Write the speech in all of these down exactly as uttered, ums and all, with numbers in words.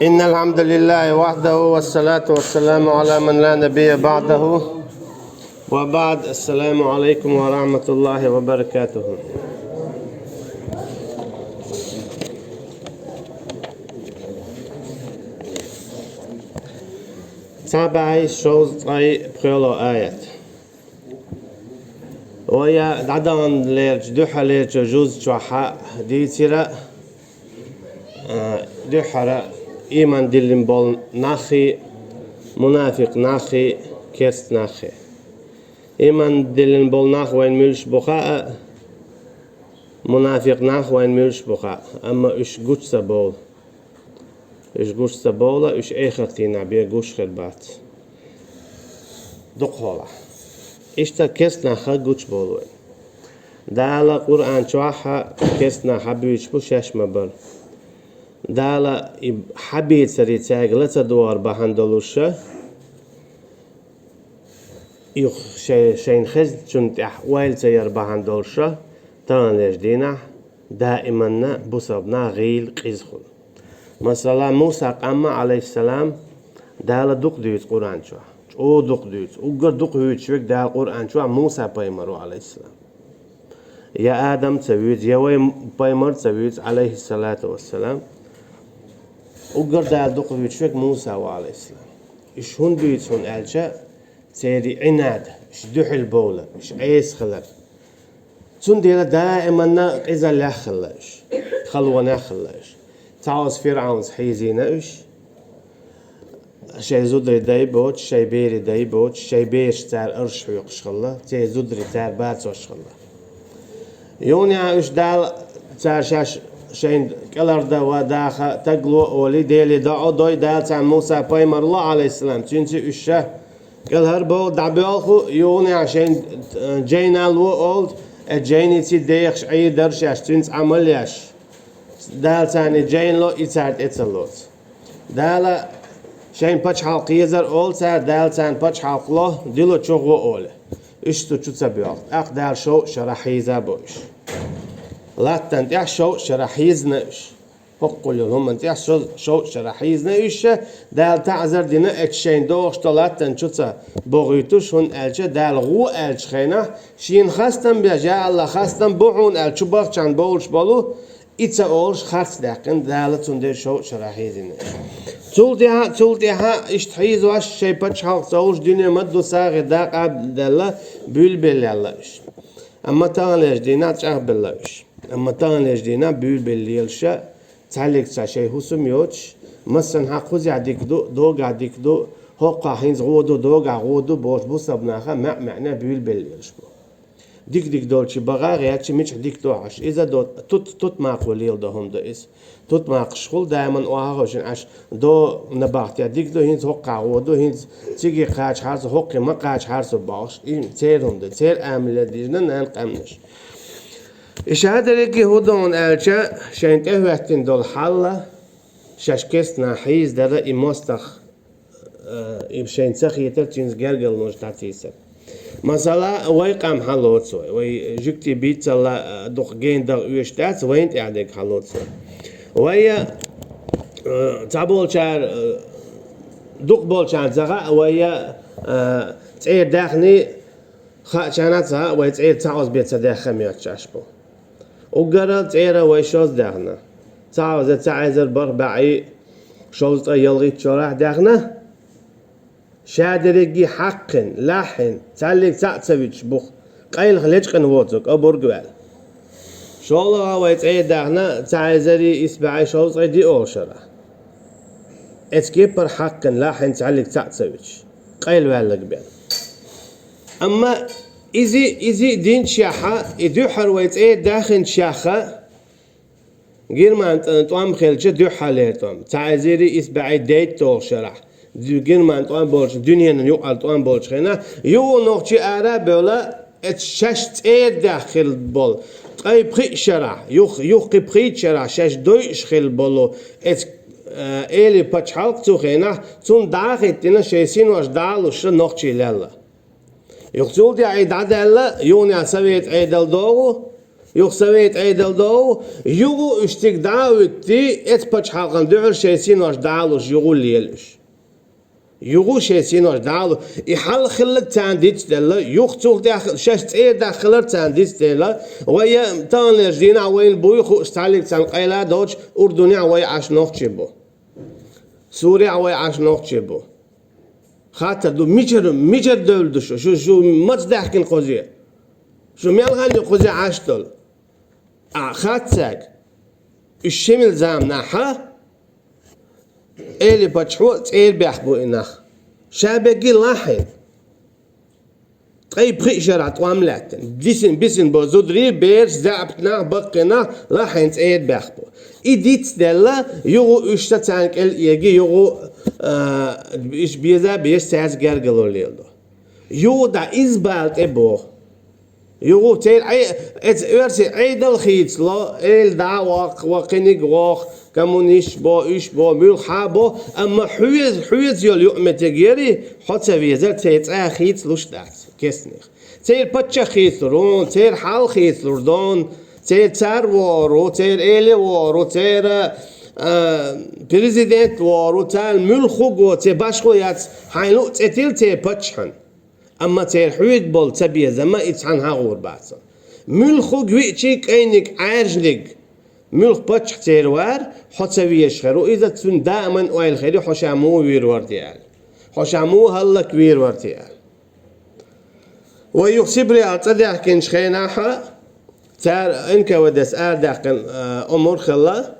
إن الحمد لله وحده، والصلاة والسلام على من لا نبي بعده. وبعد، السلام عليكم ورحمة الله وبركاته. Цхьа бӀаьи шовзткъе пхоьалгӀа аят. Вай дӀадаханлерчу дуьххьарлерчу жуза чохь дийцира, а, дуьххьара ийман диллина болу наххий, мунафикъ наххий, керста наххий. Ийман диллина болу нах вайн муьлш бу хаьа, мунафикъ нах вайн муьлш бу хаьа, амма уьш гуш ца бовлу. Уьш гуш ца бовла, уьш эхартийнахь бен гуш хир бац. Дукхахьолахь. Иштта керста нах гуш бовла вайн. Дала Къуръан чохь керста нах хьан буьйцуш бу, шаьш ма-барра. Дала и хьан бийцаре цаьрга ла ца догӀур бахьана долуша, юха шай-, шайна хезначунна тӀехь ойла ца яр бахьана долуша, таханлерчу дийнахь даиманна бусалба нах гӀийла, къиза хуьлу. Масала, Муса къам, Ӏалайхиссалам, Дала дукха дуьйцу Къуръан чохь, чӀогӀа дукха дуьйцу, уггар дукха вуьйцуш верг Дала Къуръан чохь Муса пайхамар ву, Ӏалайхиссалам. Я Адам ца вуьйцу, я вай пайхамар ца вуьйцу, Ӏалайхиссалату вассалам. Уггар Дала дукха вуьйцуш верг Муса ву, Ӏалайхиссалам. Уьш хӀунда дуьйцу хьуна аьлча, церан Ӏинад, уьш дуьхьал бовла, уьш Ӏеса хилар. Цундела даиманна къизаллехь хилла уьш, халонехь хилла уьш. Цхьа оцу ФирӀавнца хьийзийна уьш, шайн зударий дай боцуш, шайн берий дай боцуш, шайн бераш цара арш хьоькхуш хилла, церан зударий цара бацош хилла. Юханехь уьш Дала цара шаьш шайна кӀелхьардан ва даха стаг ло олий, Деле доӀа дой, Дала царна Муса пайхамар ло, Ӏалайхиссалам, цуьнца уьш ша кӀелхьарбовла, дӀабоьлху, юханехь шайна, э, жайна ло олу, э, жайница дехаш Ӏийр дара шаьш, цуьнца Ӏамал еш. Дала царна жайна ло, и цара тӀе ца лоцу. Дала шайн пачхьалкх кхезар олу цара, Дала царна пачхьалкх ло, дило чу гӀо олий. Уьш цу чу ца боьлху. ТӀаккха Дала шовзткъа шарахь хьийзабо уьш. Латтана тӀехь шовзткъа шарахь хьийзина уьш. ХӀоккхул йолу хӀуманна тӀехь шо-, шовзткъа шарахь хьийзина уьш, Дала таӀзар дина, эцу шайн догӀуш долу латтана чу ца богӀуьйтуш, хӀунда аьлча Дала гӀо аьллачу хенахь, шена хастам беш, я АллахӀ, хастам бу хьуна аьлла, чу бахчана бовлуш болу, и ца олуш харц даьккхина, Дала цундела шовзткъа шарахь хьийзина. Цул тӀаьхьа, цул тӀаьхьа иштта хьийзош шайн пачхьалкх ца олуш дуьне ма ду, сагӀи дакъа а даьлла, буьйлабелла яьлла уьш. Амма таханлерчу дийнахь чӀагӀбелла уьш. Амма таханлерчу дийнахь буьйлабелла лелаша, цхьаьллиг ца шайн хӀусам йоцуш, массанхьа кхузахь дика ду, догахь дика ду, хӀокхахь хӀинца гӀо ду, догахь гӀо ду бохуш бусалба наха маьӀ-маьӀне буьйлабелла лелаш бу. Дика-дика долчу багӀа а гӀерташ, мичахь дика до хьаш? Иза до, тут, тут макхо леладо хӀума ду иза. Тут макхаш хула даиман охьаховшина Ӏаш, до набахтехь дика ду, хӀинца хӀокхахь гӀо ду, хӀинца циге кхачахьара со, хӀокхе ма кхачахьара со бохуш, и церан хӀума ду, церан амале дижина нана къаьмнаш. И ша дерриге хӀун ду аьлча, шайна тӀехӀоьттина долу хьал, шаьш керста нах хьийзадар и мостагӀа, э, и шайна ца хетар, цуьнца гергарлонаш дӀатийсар. Масала, вай къам хьалоцу вай, вай жуьгтий бийцалла, э, дукха гена дагӀа оьшуш дац, вайна тӀехь дерг хьалоцу вай. Вай, э, цхьаболчара, э, дукхахболчарна ца хаьа, вай, э, цӀера даьхний, хаьчарна ца хаьа, вай цӀера цхьа озбе ца даьхна моьттуш Ӏаш бу. Уггара цӀера вай шозза даьхна. Цхьа оза цхьа эзар бархӀ бӀе шовзткъе ялхитталгӀачу шарахь даьхна. Ша дерриге хьаккхина, лаьхьина, цхьаьллиг цхьаъ ца вуьтуш бух, къайлаха лечкъина воцург, обург а ваьлла. ШолгӀа вай цӀера даьхна цхьа эзар исс бӀе шовзткъе диъолгӀачу шарахь. Эцу кепара хьаккхина, лаьхьина, цхьаьллиг цхьаъ ца вуьтуш, къайлаваьлларг бен. Амма иза, иза динчехьа, и дуьххьара вай цӀера даьхначехьа, Герман тӀ-, тӀом хилча дуьххьарлера тӀом. Цхьа эзар исс бӀе дейтталгӀачу шарахь, ду-, Герман тӀом болчу, дуьненан юкъара тӀом болчу хенахь, юха нохчий ара а бевлла, эцу шаьш цӀера даьхна хилла болу, ткъе пхиъ шарахь, юх-, юххе пхийтта шарахь шаьш дойуш хилла болу, эцу, э, эли пачхьалкх цу хенахь, цунна дӀа а хӀиттина, шайн синош дӀа а луш, нохчий лелла. Юха цул тӀаьхьа и дӀадаьлла, юханехь совет Ӏедал догӀу, Юха совет Ӏедал дов, юха уьш цига дӀа а вуьтти, эцу пачхьалкхан дуьхьал шайн синош дӀалуш юха лела уьш. Юха шайн синош дӀалуш. И хьал хилларг царна дицделла, юха цул тӀехь шаьш цӀера даххилар царна дицделла, вай таханлерчу дийнахь вайна буй хууш цхьаллиг царна къайла доцуш, Урдунехь вай Ӏаш нохчий бу. Сурехь вай Ӏаш нохчий бу. Хаттар ду, мичара, мичара девлла ду шу? Шу, шу маца даьхкина кхузе? Шу мел хан ю кхузе Ӏаш долу? А, хаттарг. Уьш шимил заманахьа, Эли паччахьо цӀера бехк бу и нах. Ша бегги лахьийна. Ткъе пхиъ шарахь тӀом лаьттина. Дисина, бисина бо зударий, бераш, заьӀапт нах, баккхий нах, лахьийна цӀера бехк бу. И дицделла, юха уьш ца царна кӀел эги, юха, а, уьш беза, беза цаьрца гергало леладо. Юха дӀа иза бала тӀе боху. Юха церан Ӏе-, эца оьрсийн Ӏедал хийцало, эла дӀа а воккху, ва кхиниг воху, коммунист бо, уьш бо, муьлхха бо, амма хьоьза, хьоьза йолу юкъаметтиг яри, хьо ца везар, церан цӀа хийцалуш дац, кестнех. Церан паччахь хийцалур ву, церан хьал хийцалур ду, церан цар вогӀур ву, церан эли вогӀур ву, церан, а, президент вогӀур ву, царна муьлхха хӀума го, церан башхо яц, хьайна луъу цӀе тилла церан паччахьан. Амма церан хьоьга болу ца безам а и цхьаьна хьагӀур бац. Муьлхха хӀума виъчий кӀайниг, Ӏаьржаниг, муьлхха паччахь церан вар, хьо ца везаш хир ву иза, цуьнан даиман ойла хир ю, хьо ша муха вийр вара те аьлла. Хьо ша муха хӀаллаквийр вара те аьлла. Вай юха Сибрех цӀа даьхкинчу хенахь а, цара Н К В Д-с арадаьккхина, а, омра хилла,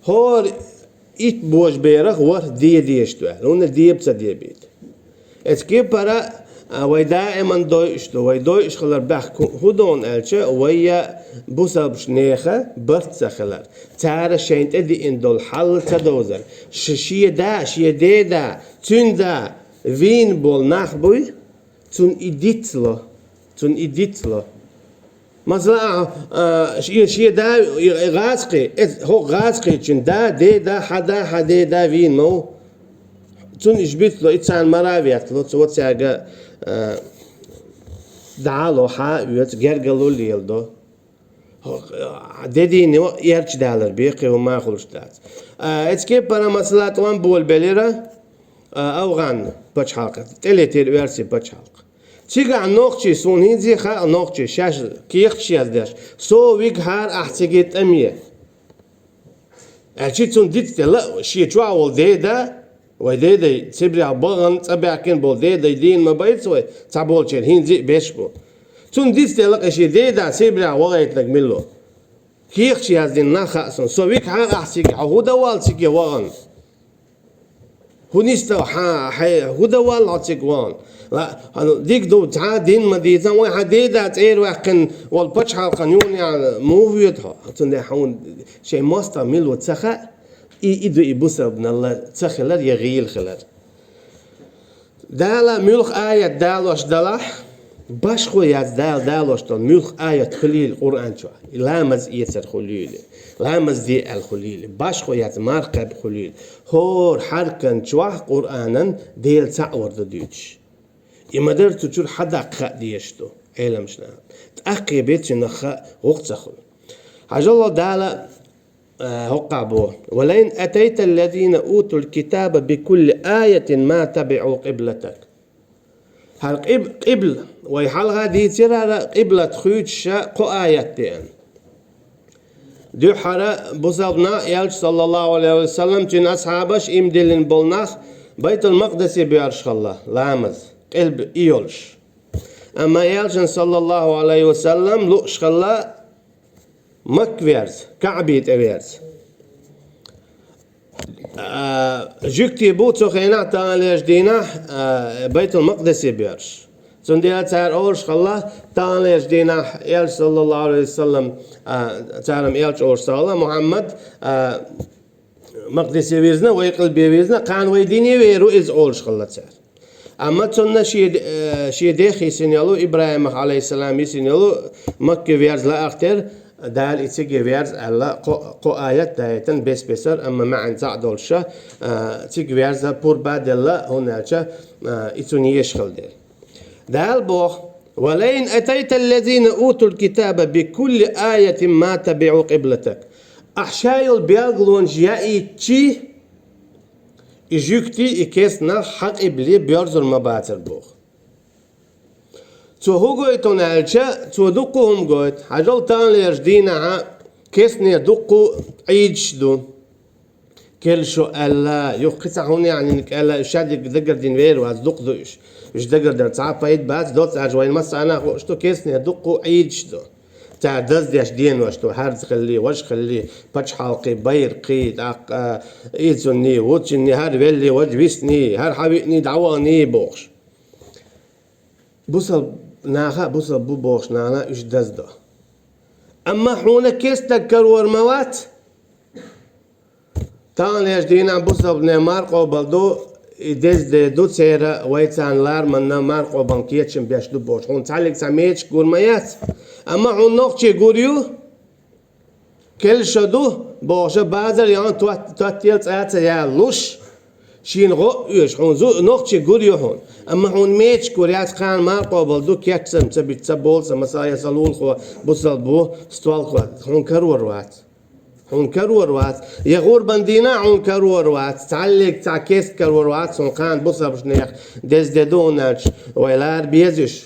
хӀора итт божаберах ворхӀ де дезаш ду аьлла, хӀунда деба ца дебийта. Эцу кепара, а, вай даиман дойуш ду, вай дойуш хилар бехк хӀу-, хӀун ду аьлча, вай я бусалбаш нехан барт ца хилар, цара шайна тӀедиъна долу хьал ца довзар, ш-, шен да, шен деда, цуьнан да вийна болу нах буй, цунна и дицло, цунна и дицло. Масала, а, а, шен, шен да, и, и гӀазкхи, э, хӀокху гӀазкхичун да, деда, хьан да, хьан деда вийна ма ву. Цунна иша бицло, и царна мара а веттало, цо цаьрга, а, дӀало, хьа а оьцу, гергало леладо. ХӀокху, а, де дийне а эрча далар бен кхин хӀума а хуьлуш дац. А, эцу кепара, масала, тӀом болабелира, а, АвгӀан пачхьалкх, тӀелетира оьрсийн пачхьалкх. Цигахь нохчий, суна хӀинца а хаьа нохчий, шаьш кехаташ яздеш, со вигахьара ахь цига тӀаме. Аьлча цунна дицделла шен чохь волу деда, вай дедай Сибрех бахана, цӀа баьхкина болу дедай дийна ма байца вай, цхьаболчеран хӀинца а беш бу. Цунна дицделла кхин шен деда Сибрех вахийтинарг мила ву. Кехаташ яздина нах хаьа суна, со вигахьара ахь цига, хьо хӀун дан воллу цига вахана? ХӀун нисдо хьан, хье, хӀун дан воллу хьо цига вахана? Ла, хьан дика ду, цхьа а дин ма дийцан, вай хьан деда цӀера ваьккхина волу пачхьалкхан юханехь муха воьду хьо? Цундела хьуна шайн мостагӀа мила ву ца хаьа, и, и ду и бусалбаналла ца хилар я гӀийла хилар. Дала муьлхха аят далош далахь, башхо яц Дала далош долу муьлхха аят хуьлийла Къуръан чохь, и ламаз эцар хуьлийла, ламаз де аьлла хуьлийла, башхо яц марха кхаба хуьлийла. ХӀора хьаркан чохь Къуръанан Дела цхьаъ вар ду дуьйцуш. И ма-дарра цу чуьра хьадаккха хаа дезаш ду Ӏеламчу наха. ТӀаккха бен цуьнах хаа гӀуллакх ца хуьлу. Хьажал Дала, а, хӀокхахь боху: «ولئن أتيت الذين أوتوا الكتاب بكل آية ما تبعوا قبلتك». ХӀара къиб-, къибла, вай хьалха дийцира хӀара къиблат хуьйцуша кхо аят деана. Дуьххьара бусалба нах, элча, саллаллаху алейхи ва саллам, цуьнан асхьабаш, иман диллина болу нах Байтул-Макъдисе боьрзуш хилла, ламаз, къилба и йолуш. Амма элчана, саллаллаху алейхи ва саллам, лууш хилла Макка верза, КаӀбе тӀе верза. А, жуьгтий бу цу хенахь таханлерчу дийнахь, а, Байтул-Макъдисе боьрзуш. Цундела цара олуш хилла, таханлерчу дийнахь элча, саллаллаху алейхи ва саллам, а, цара-м элча олуш ца хилла, Мухьаммад, а, Макъдисе вирзина, вай къилбе вирзина, кхана вай дине вер ву иза олуш хилла цара. Амма цунна шен, э, шен дех йисина йолу, ИбрахӀимах, алейхиссалам, йисина йолу Макке верза лаахтера, Дала и циге верза аьлла, кхо, кхо аят даийтина бес-бесар, амма маьӀна цхьаъ долуша, э, цига верза пурба а делла, хӀунда аьлча, э, и цунна езаш хила дела. Дала боху: ولئن أتيت الذين أوتوا الكتاب بكل آية ما تبعوا قبلتك. Ахьа шайолу билгалонаш яийчи, и жуьгти, и керста нах хьан къибле боьрзур ма бацара боху. Цо хӀун гойту аьлча, цо дуккха хӀума гойту. Хьажал, таханлерчу дийнахьа керстанера дуккха Ӏийдаш ду. Керла шо аьлла, юха кхин цхьа хӀума яьхьнинарг аьлла, уьш ша дагардина вер вац, дукха ду уьш. Уьш дагардар цхьа а пайда бац, доцца аьлча вайна массарна а хууш ду, керстанера дуккха Ӏийдаш ду. Цара даздеш денош ду, хьарза хилли, важа хилли, пачхьалкхий, байракхий, тӀаккха, а, изунний, вучунний, хӀара велли, важа висний, хӀара хьан виъний, дӀаваханий бохуш. Бусалба наха а, бусалба бу бохуш нахана а уьш даздо. Амма хьуна керста стаг карор ма вац. Таханлерчу дийнахь бусалбанийн маркъобал ду, и деза де ду церан, вай царна лараманна маркъобан кечам беш ду бохуш. Хьуна цхьаьллиг цхьа мечиг гур ма яц. Амма хьуна нохчий гур ю, керла шо ду бохуш, базар яхана тот-, тоттаелла цӀа а ца ялуш, шена гӀо а оьшу, хьуна зу-, нохчий гур ю хьуна. Амма хьуна мечиг гур яц, кхана маркъобал ду, кечам ца бича, ца болу сан, масала, я сан лулахо бусалба ву, столхо, хьуна карор вац. Хьуна карор вац. Я гӀурбан дийнахь хьуна карор вац. Цхьаьллиг цхьа керста карор вац. Хьуна кхана бусалбанех деза де ду хьуна аьлча, вай лара беза уьш.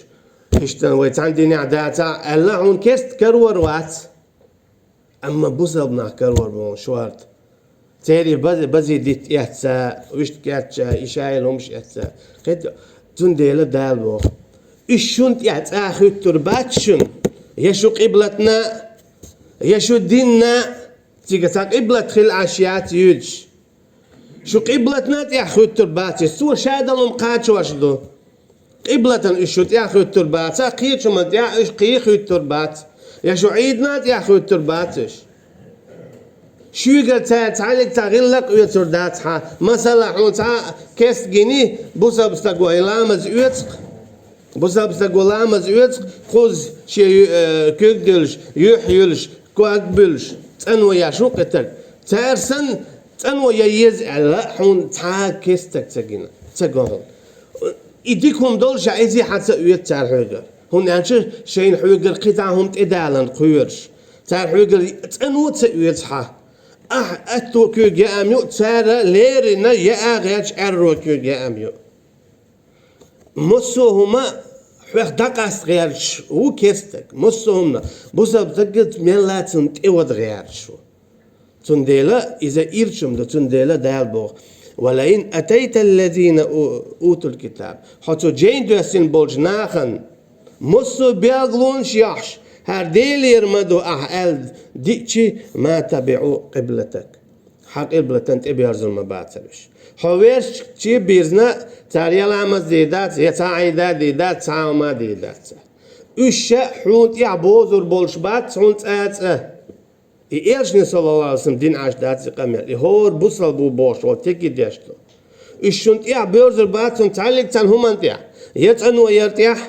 Иштта вай цхьана дийнахь дацахь аьлла, хьуна керста карор вац. Амма бусалба нах карор бу хьуна шорта. Церан бази, бази дитта эцна, вуьшта кечъян, и шайла хӀумаш эцна. Кхетта, цундела Дала боху: «Уьш шуна тӀехь цӀа хуьттур бац шуна, я шу къиблатна, я шу динна». Цига цхьа къиблат хила Ӏаш яц юьйцуш. Шу къиблатна тӀехь хуьттур бац, цо ша долу хӀума кхачош ду. Къиблатан уьш шу тӀехь хуьттур бац, кхечу хӀуман тӀехь уьш кхин хуьттур бац, я шу Ӏийдана тӀехь хуьттур бац уьш. Шуьйгара цара цхьаьллиг цхьа гӀиллакх оьцур дац хьан. Масала, хьуна цхьа керста гина, бусалба стага ламаз оьцу-кх, бусалба стага ламаз оьцу-кх, кхузза шен ю-, э, куьг дуьллуш, юьхь юьллуш, ког буьллуш, цӀано еш ву-кх и стаг. Цара санна, цӀано ян еза аьлла, хьуна цхьа а керста стаг ца гина, ца го хьуна. И дика хӀума долуш а, иза хьан ца оьцу цара хьоьгара. ХӀунда аьлча шайна хьоьгара кхин цхьа хӀума тӀедаларна кхоьруш. Цара хьоьгара цӀано ца оьцу хьан. Ахь аьтто куьйга яам ю, цара леррина яа гӀерташ аьрро куьйга яам ю. Массо а хӀума хьоьх дӀакъаста гӀерташ ву керста стаг. Массо а хӀуманах. Бусалба стаг мел а цунна тӀевада гӀерташ ву. Цундела иза ирча хӀума ду, цундела Дала боху: «ولئن أتيت الذين أو-، أوتوا الكتاب». Хьо цу жайна доьссина болчу нахана, массо а билгалонаш а яхьаш, хӀара Делера ма ду ахь аьлла диъчи, «ما تبعوا قبلتك». Хьан къиблатан тӀебоьрзур ма бацара уьш. Хьо вершче бирзина, цара я ламаз дийр дац, я цхьа Ӏийда дийр дац, цхьа а хӀума дийр дац цара. Уьш ша хьуна тӀехь бозур болуш бац хьуна цкъа а цкъа. И элчане, саллаллаху алейхи ва саллям, дина Ӏаш дац и къамел. И хӀора бусалба ву бохуш волу тики деш ду. Уьш шуна тӀехь боьрзур бац хьуна цхьаьллиг цхьана хӀуманна тӀехь, я цӀано яр тӀехь,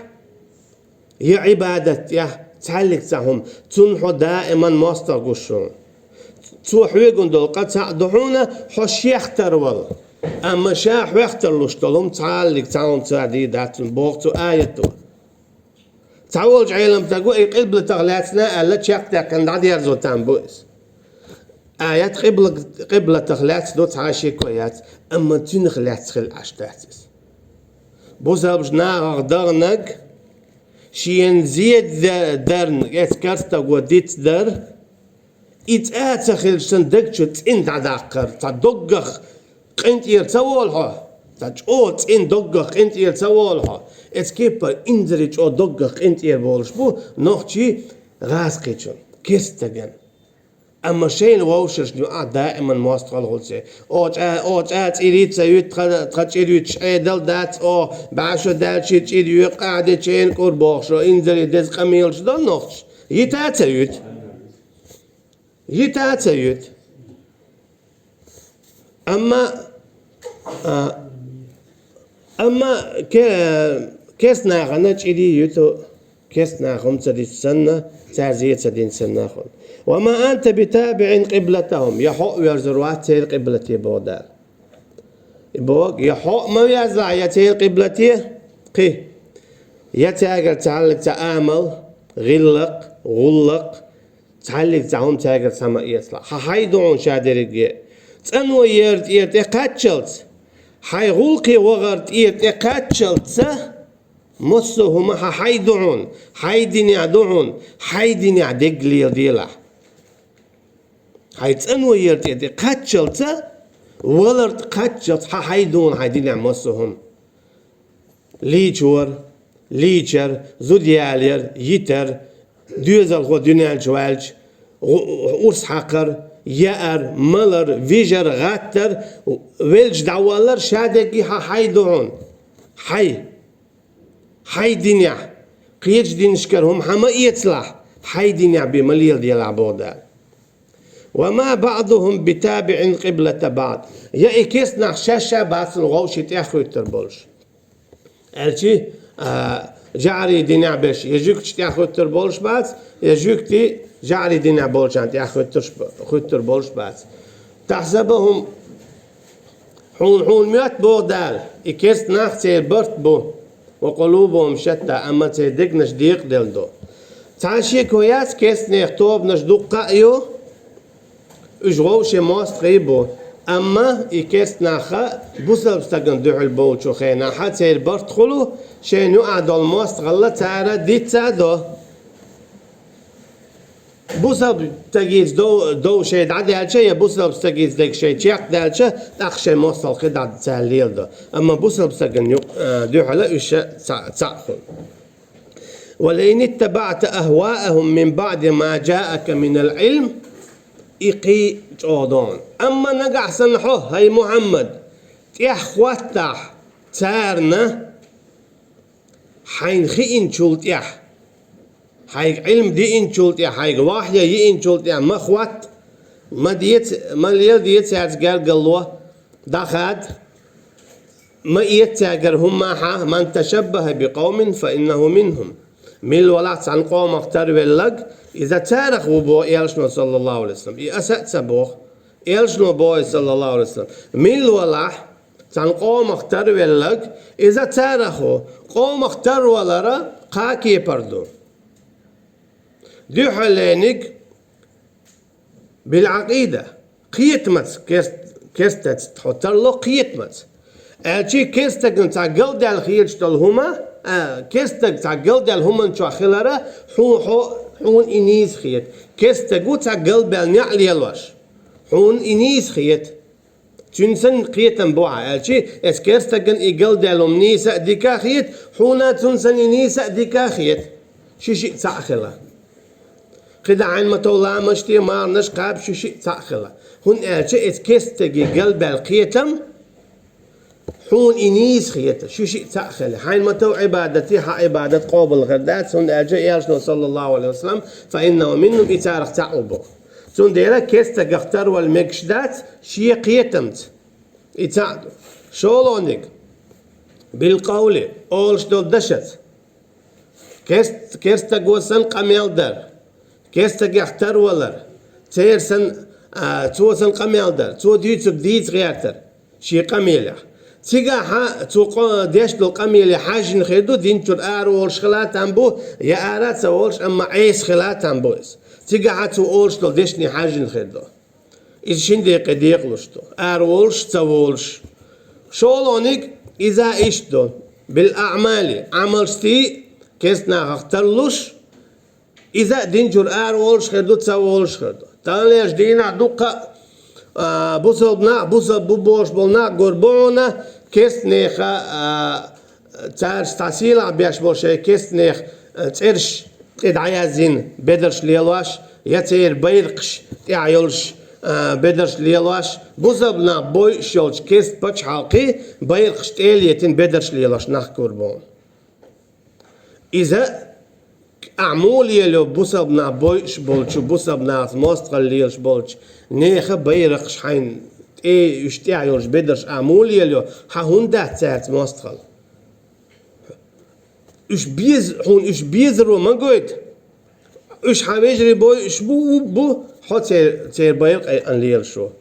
я Ӏибадат тӀехь, цхьаьллиг цхьа хӀума. Цунна хьо даиман мостагӀа гуш хьуна. Цо хьоьгун долу къа цхьаъ ду хьуна, хьо шех тарвала. Амма ша хьоьх тарлуш долу хӀума цхьаьллиг цхьа хӀума ца дийр дац цунна, боху цу аято. Цхьа волчу Ӏелам стага и къиблатах лаьцна аьлла, чекхдаьккхина дӀадерзо там бу иза. Аят къибла-, къиблатах лаьцна ду, цхьа а шеко яц, амма цуьнах лаьцна хила Ӏаш дац иза. Бусалбачу нахах даханарг, шена зен дан дарна, эцу керста стага дицдар, и цӀа а ца хилча санна, даг чу цӀена дӀадаккхар, цхьа доггах къинтӀера ца волу хьо, цхьа чӀогӀа цӀена доггах къинтӀера ца волу хьо. Эцу кеппара инзаре чӀогӀа доггах къинтӀера болуш бу нохчий гӀазкхичун, керста стаган. Амма шайна вовшашна юкъахь даиман мостагӀалла хуьлу церан. О, чӀа-, о, чӀа цӀирий ца юьту, тхан, тхан чӀир юьтуш Ӏедал дац, о, бӀе шо даьлча чӀир йоькъу, ахьа дечу кӀур бохуш, о, инзаре деза къамелаш дон нохчаш. Йита а ца юьту. Йита а ца юьту. Амма, а, амма ке-, керста нахана чӀирий юьту, керста наха хӀума ца дича санна, цара зен ца дина санна хьуна. «وما أنت بتابع قبلتهم», я хьо а верзур вац церан къиблате, боху Дала. И боху, я хьо а ма везла, я церан къиблате, кхин. Я цаьргара цхьаллиг цхьа амал, гӀиллакх, гӀуллакх, цхьаллиг цхьа хӀума цаьргара цхьа ма эцалахь. Хьан хьай ду хьуна ша дерриге. ЦӀано яр тӀера тӀе кхаччалц, хьай гӀуллакхе вахар тӀера тӀе кхаччалца, массо а хӀума хьан хьай ду хьуна, хьай динехь ду хьуна, хьай динехь дегга леладелахь. Хьай цӀано яр тӀе тӀе кхаччалца, валар тӀе кхаччалц хьан хьай ду хьуна хьай динехь массо а хӀума. Лийчор, лийчар, зуда ялаяр, йитар, доьзалхо дуьнен чу ваьлча, гӀу-, урс хьакхар, яар, малар, вижар, гӀаттар, велча дӀаваллар, ша дерриге хьан хьай ду хьуна. Хьай. Хьай динехь. Кхечу динашкара хӀума хьан ма эцалахь. Хьай динехь бен ма леладелахь, боху Дала. «وما بعضهم بتابع قبلة بعض». Я и керста нах шаьш-шаьш бац хьуна вовшийн тӀаьхьахӀуьттур болуш. Аьлчи, а, жаӀарий динехь берш я жуьгташ тӀаьхьахӀуьттур болуш бац, я жуьгтий жаӀарий динехь болчарна тӀаьхьахӀуьттуш б-, хӀуьттур болуш бац. «تحسبهم», хьуна, хьуна моьтту боху Дала, и керста нах церан барт бу, «وقلوبهم شتى», амма церан дегнаш декъаделла ду. Цхьана шеко яц, керста нехан тобанаш дуккха а ю, уьш вовшийн мостагӀий бу. Амма и керста нах бусалба стагана дуьхьал болчу хенахь церан барт хуьлу, шайна юкъахь долу мостагӀалла цара диц а до. Бусалба стагица дов-, дов шайн дӀадаьлча, я бусалба стагица дерг шайн чекхдаьлча, тӀаккха шайн мостагӀалла кхидӀа цара леладо. Амма бусалба стагана юкъ-, а, дуьхьала уьш цхьаъ, цхьаъ хуьлу. «ولئن اتبعت أهواءهم من بعد ما جاءك من العلم», и кхин чӀогӀа догӀу. Амма нагахь санна хьо, хӀай Мухьаммад, тӀаьхьахӀоттахь царна, хьайна хиъначул тӀаьхьа, хьайга Ӏилма диъначул тӀаьхьа, хьайга вахьйа йиъначул тӀаьхьа ма хӀотта, ма деца, ма леладе цаьрца гергарло, дӀахада, ма эца цаьргара хӀумма хьан: «من تشبه بقوم فإنه منهم». Милла валахь цхьана къомах тарвелларг, иза царах ву боху Элчано, саллаллаху Ӏалайхи ва саллам. И аса а ца боху. Элчано боху, саллаллаху Ӏалайхи ва саллам. Милла валахь цхьана къомах тарвелларг, иза царах ву, къомах тарвалар кхаа кепара ду. Дуьххьалениг билгӀакъида, кхетамца керст-, керстаца хьо тарло кхетамца. Аьлчи керстагна цхьа галдаьлла хеташ долу хӀума, а, керстаг цхьа галдаьлла хӀуманна чохь хилара, хьуна хьо, хьуна и нийса хета. Керстаг ву цхьа галбаьлла неӀ лелош. Хьуна и нийса хета. Цуьнан санна кхетам бу хьан, аьлчи, эс керстаган и галдаьлла хӀума нийса а дика а хета, хьуна цуьнан санна и нийса а дика а хета. Ши-шиъ цхьаъ хила. КхидӀа хьайна ма тов ламаш те, марханаш кхаба, ши-шиъ цхьаъ хила. ХӀунда аьлча эс керстаге галбаьлла кхетам, хьуна и нийса хета, ши-шиъ цхьаъ хила. Хьайна ма тов Ӏибадате, хьан Ӏибадат къобал хир дац, хӀунда аьлча Элчано, саллаллаху Ӏалайхи ва саллам, «فإنه منهم», и царах цхьаъ ву боху. Цундела керстагах тарвала мегаш дац шен кхетамца. И цхьаъ ду. ШолгӀаниг, билкъовли, олуш долу дашаца. Керст-, керстаго санна къамел дар. Керстагех тарвалар. Церан санна, а, цо санна къамел дар. Цо дуьйцург дийца гӀертар. Шен къамелехь. Цигахь цо къо-, деш долу къамеле хьаьжжина хир ду, дин чуьра ара волуш хила там бу, я ара а ца волуш, амма Ӏеса хила там бу иза. Цигахь цо олуш долу дешне хьаьжжина хир ду. Иза шин декъе декъалуш ду, ара волуш, ца волуш. ШолгӀаниг иза иштта ду: «بالأعمال», Ӏамалшций керста нахах тарлуш, иза а дин чуьра ара волуш хир ду, ца волуш хир ду. Таханлерчу дийнахь дуккха а, а, бусалба нах, бусалба бу бохуш болу нах гур бу хьуна, керстанеха, а, цаьрца цхьа сийлахь беш болу шайн керстанех, а, цӀераш тӀе дӀаяздина бедарш лелош, я церан байракхаш тӀехь йолуш, а, бедарш лелош, бусалба нах бойуш йолчу керста пачхьалкхе байракхаш тӀе а летина бедарш лелош нах гур бу хьуна. Иза ахь муха лелайо бусалба нах бойуш болчу, бусалба нахаца мостагӀалла лелаш болчу нехан байракхаш хьайна тӀе, уьш тӀехь йолуш бедарш ахь муха лелайо, хьан хӀунда дац цаьрца мостагӀалла? Уьш беза-, хьуна уьш безаро ма гойту. Уьш хьан вежарий бойуш бу, бу, хьо цер-, церан байракх айкъана лелаш ву.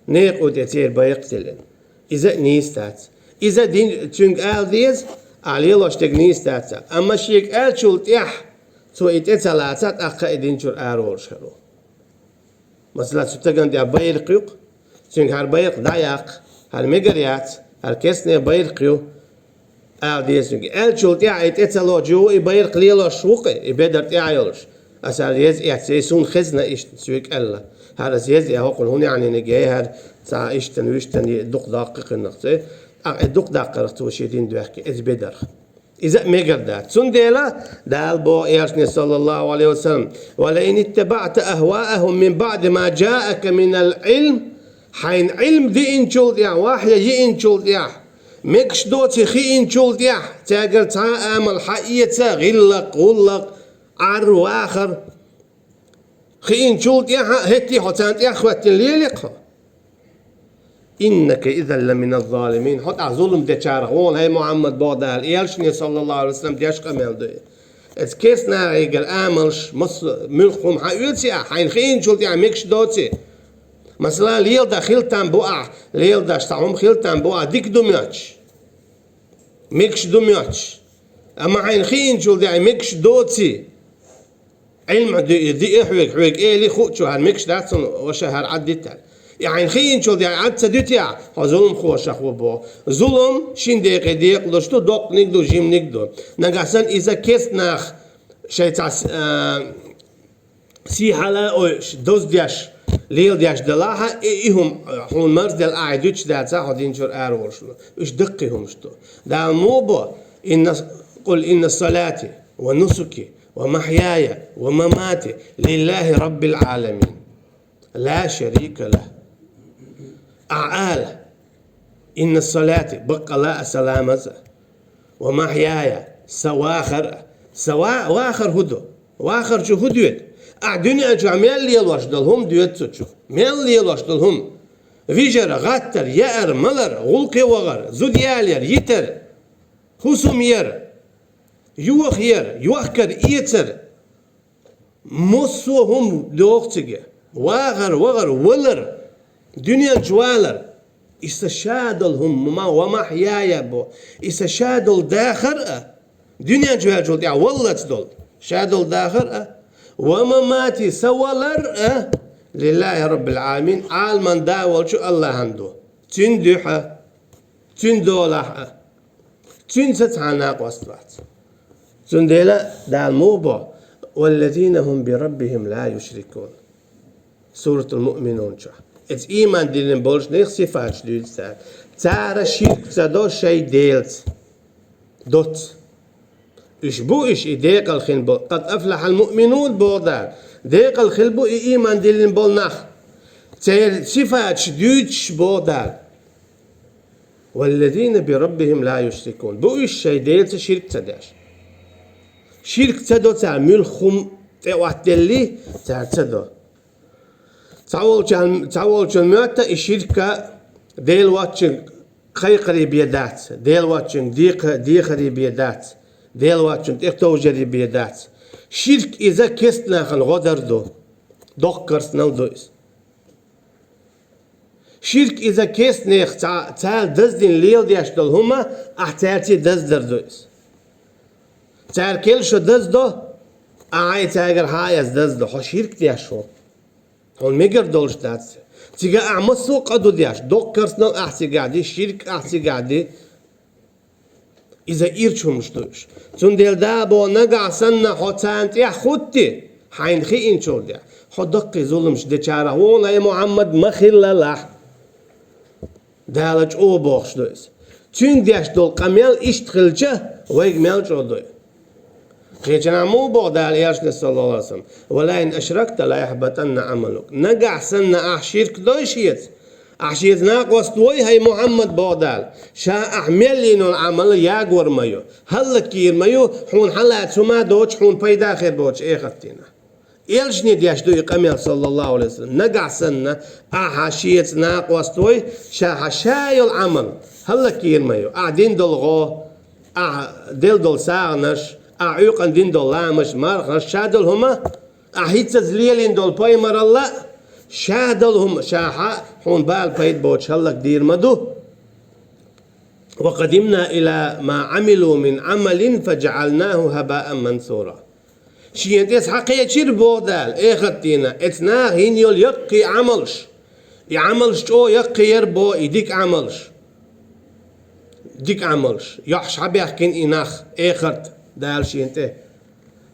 Некъа тӀе церан байракх тиллина. Иза а нийса дац. Иза дин, цуьнга ала деза, Ахьа лелош дерг нийса дац. Амма шега аьллачул тӀехьа цо и тӀе ца лаца, тӀаккха и дин чура ара волуш хир ву. Масала, цу стагана тӀехь байракх ю-кх, цуьнга хӀара байракх дӀаяккха, хӀара мегар яц, хӀара керстанийн байракх ю, ала деза цуьнга. Аьллачул тӀехьа и тӀе ца лоцуш, юха и байракх лелош ву-кх, и бедар тӀехь йолуш. Аса хӀара еза эцна, суна хезна иштта, соьга аьлла. ХӀара аса еза э хӀокхунна хӀун яхьниниг яй хӀара, цхьа иштта, вуьштта дукха доккху кхуьнах цӀе. ТӀаккха и дукха даккхарх цо шен дин доьхки, иза бедарх. Иза а мегар дац. Цундела Дала боху элчане, саллаллаху алейхи ва саллям: «Ва ла ин иттабаъта ахваахум мин баъди ма джаъака минал Ӏилм». Хьайна Ӏилм диъначул тӀехь, вахья йиъначул тӀехь, мегаш доций хиъначул тӀехь, цаьргара цхьа а амал хьаэца, гӀиллакх, гӀуллакх, Ӏар, вахар. Хиъначул тӀаьхьа хӀетте хьо царна тӀехьа хӀоьттина лелийкх хьо. «Иннака изан ла миназ залимин». Хьо тӀаккха зулам дечарах ву хьуна, хӀай Мухьаммад, боху Дала, элчане, саллаллаху алейхи ва саллям, деш къамел ду и. Эцу керстанахигара амалш, массо а муьлхха хӀума хьаоьций ахь, хьайна хиъначул тӀаьхьа мегаш доций? Масала, леладан хила там бу ахь, леладеш цхьа хӀума хила там бу ахь, дика ду моьттуш, мегаш ду моьттуш. Амма хьайна хиъначул тӀаьхьа мегаш доций? Ӏилма ди-, диъа хьоьга, хьоьга элий хуучу, хӀара мегаш дац хьуна, ваша, хӀара Ӏад дита. И хьайна хиъначул тӀаьхьа Ӏад ца дитахь, хьо зуламхошах ву боху. Зулам шин декъе декъалуш ду, доккханиг ду, жиманиг ду. Нагахь санна иза керстанах шайца, а, сий хьала а ойуш, доздеш, леладеш далахьа, и, и хӀума, а, хьуна марзделла ахьа дуьтуш дацахь, хьо дин чуьра ара волуш ву. Уьш даккхий хӀумаш ду. Дала муха бо: «Инна, къул инна салати ва нусуки ва махьяя ва мамати лиллахи раббил Ӏаламин. Ла шарика лах». Ахьа ала: «Инна салати», баккъала а сан ламаз а, «ва махьяя», сан вахар а. Сан ва-, вахар хӀун ду? Вахар чу хӀун доьду? Ахьа дуьнен чохь мел лелош долу хӀума доьду цу чу. Мел лелош долу хӀума. Вижар, гӀаттар, яар, малар, гӀуллакхе вахар, зуда ялаяр, йитар, хӀусам яр, йохаяр, йохкар, эцар. Массо а хӀума доху цига. Вахар, вахар, валар, дуьнен чу валар. И сан ша долу хӀума, ма, ва махьяя бо. И сан ша долу дахар а, дуьнен чу ваьллачул тӀаьхьа валлалц долу ша долу дахар а, ва мамати, сан валар а, лиллахи раббил Ӏаламин, Ӏаламан да волчу Аллахьан ду. Цуьнан дуьхьа, цуьнан долахь а. Цуьнца цхьа а накъост вац. Цундела Дала муха бо: «Валлазина хум би раббихим ла юшрикун». Суратул Муъминун чохь. Эцу ийман диллина болчу нехан сифаташ дуьйцу цара. Цара ширк ца до шайн Делаца. Доцца. Уьш бу уьш и декъал хин бо. «Къад афлахьал муъминун», боху Дала. Декъал хила бу и ийман диллина болу нах. Церан сифаташ дуьйцуш, боху Дала. «Валлазина би раббихим ла юшрикун». Бу уьш шайн Делаца ширк ца деш. Ширк ца до цара, муьлхха хӀума тӀеӀоттаделли, цара ца до. Цхьаволчун, цхьаволчун моьтту и ширка Дела воцчуьнга кхайкхаре бен дац, Дела воцчуьнга декха-, дехаре бен дац, Дела воцчунна тӀетовжаре бен дац. Ширк иза керстанахана гӀо дар ду, доккха керстанал ду иза. Ширк иза керстанех ца-, цара даздина леладеш долу хӀума, ахь цаьрца даздар ду иза. Цара кел шо даздо, ахь хьайн цаьргара хьаэца даздо, хьо ширк деш ву. Хьуна мегар долуш дац. Цигахь ахь массо а къа ду деш, доккха керстанал ахь цигахь ди, ширк ахь цигахь ди. Иза ирча хӀумаш ду уьш. Цундела Дала боху, нагахь санна хьо царна тӀехь хӀуттий, хьайна хиъначул тӀехь, хьо даккхий зуламаш дечарах ву хьуна, хӀай Мухьаммад, ма хилалахь. Дала чӀогӀа бохуш ду иза. Цуьнга деш долу къамел иштта хилча, вайга мел чӀогӀа ду и. Кхечанхьа муха боху Дала элчане, саллаллаху алейхи ва саллям: «Ва ла ин ашракта ла яхьбатанна Ӏамалук». Нагахь санна ахь ширк дой шеца, ахь шеца накъост вой, хӀай Мухьаммад, боху Дала, ша ахь мел йина йолу Ӏамал ягор ма ю, хӀаллакйийр ма ю, хьуна хьалаца хӀума доцуш, хьуна пайда хир боцуш эхартина. Элчане деш ду и къамел, саллаллаху алейхи ва саллям. Нагахь санна ахьа шеца накъост вой, ша хьан ша йолу Ӏамал хӀаллакйийр ма ю. Ахь дина долу гӀо, ахь делла долу сагӀанаш, ахь Ӏуьйкъана дина долу ламазаш, марханаш, ша долу хӀума, ахь хӀинццалц лелийна долу пайхамаралла, ша долу хӀума, ша хьан хьуна бала пайда боцуш хӀаллакдийр ма ду. وقدمنا إلى ما عملوا من عمل فجعلناه هباء منثورا. Шена тӀе схьакхечира, боху Дала, эхартдийнахь, эцу наха йина йолу яккхий Ӏамалш. И Ӏамалш чӀогӀа яккхий яра боху, и дика Ӏамалш. Дика Ӏамалш. Йохьуш схьабаьхкина и нах, эхарт Дала шена тӀе.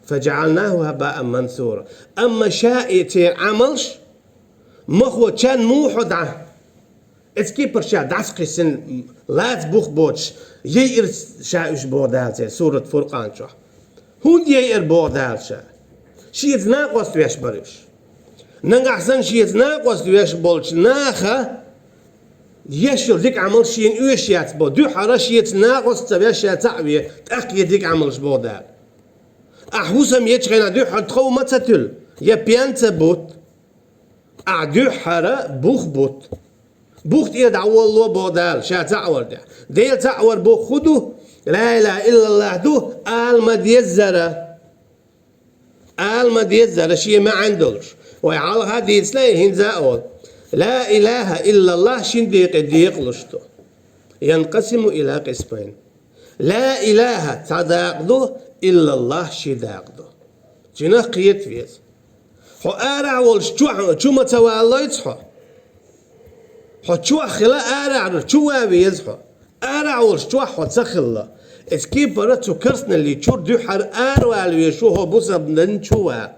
فجعلناه هباء منثورا. Амма ша и церан Ӏамалш, махо чан мухьо дӀа. Эцу кепара ша дӀасакхиссина лаца бух боцуш, яйира ша уьш, боху Дала церан сурат Фуркъан чохь. ХӀунда яйира, боху Дала, ша? Шеца накъост веш бара уьш. Нагахь санна шеца накъост веш болчу наха еш йолу дика Ӏамал шена оьшуш яц боху. Дуьххьара шеца накъост ца веш ша цхьаъ ве, тӀаккха е дика Ӏамалш, боху Дала. Ахь хӀусам ечу хенахь дуьххьара тхов ма ца туьлу, я пен ца бутт. Ахь дуьххьара бух бутт. Бух тӀера дӀаволало, боху Дала, ша цхьаъ вар тӀехь. Дела цхьаъ вар бух хӀун ду? Ла илаха иллаллах ду, ала ма деззара. Ала ма деззара шен маьӀна долуш. Вай хьалха дийцина и, хӀинца а олу. Ла илаха иллаллах шин декъе декъалуш ду. Янкъасиму ила къисмайн. Ла илаха цхьа дакъа ду, иллаллах ши дакъа ду. Цуьнах кхета веза. Хьо арахь волуш чохь, чу ма ца валлойца хьо. Хьо чохь хила, арахь чу ван веза хьо. Арахь волуш чохь хьо ца хилла, эцу кепара цу керстаналлин чуьра дуьххьара аравала везаш ву хьо бусалба дин чу ван.